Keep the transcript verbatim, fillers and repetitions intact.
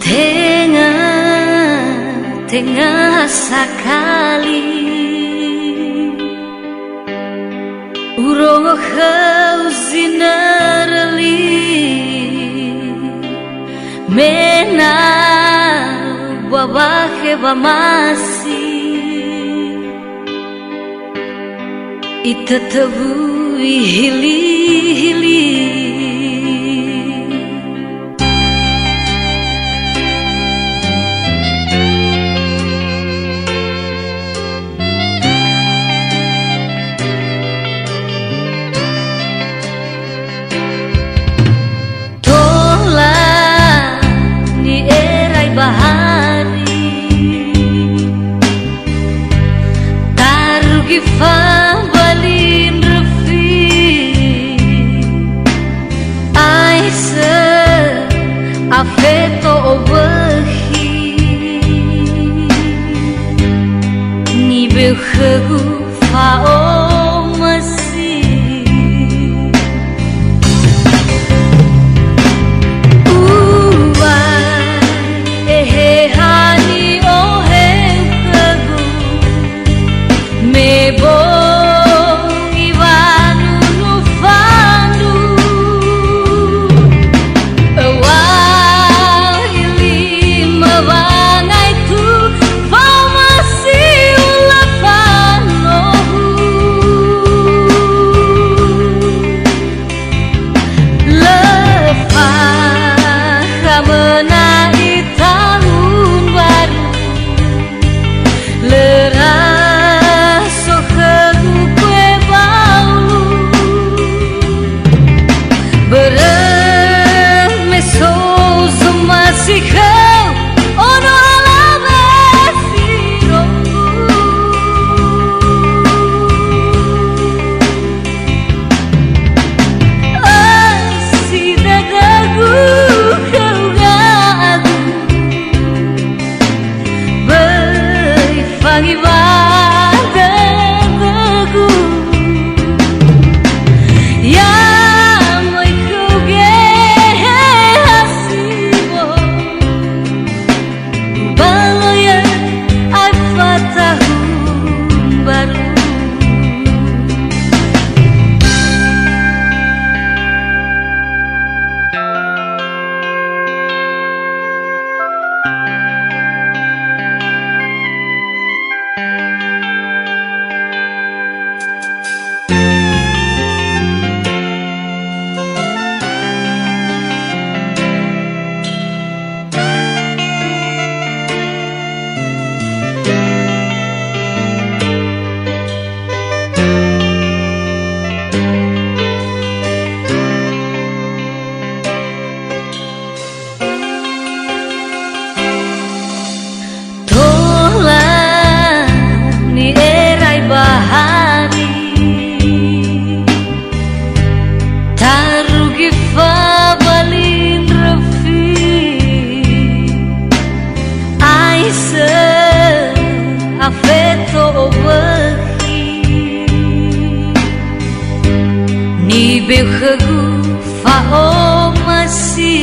Tenga, tenga sakali urongo khöu zinörö li, me na ba bakhe wamasi. Itötöwui hili-hili. Tola ni'erai bahari, tarugi fabali ndröfi, aisö afeto owökhi, nibeu khögu fa'omasi. Uwa eheha ni'oheu khögu, me bongi wanunu fandu. Öŵa'ö lima wangaitu, fa'omasi ulö fanohu. Lö fakha möna ita tahun baru. Lö raso khögu kue baulu. Börö me so zomasi khöu ono alawe fironggu. Ösi dödögu khöu gagu. Böi fangiwa dödögu, ya möi khöu geheha sibo, ubalö yö aefa tahun baru. Tola ni'erai bahari, tarugi fabali ndröfi, aisö afeto owökhi, nibeu khögu fa'omasi.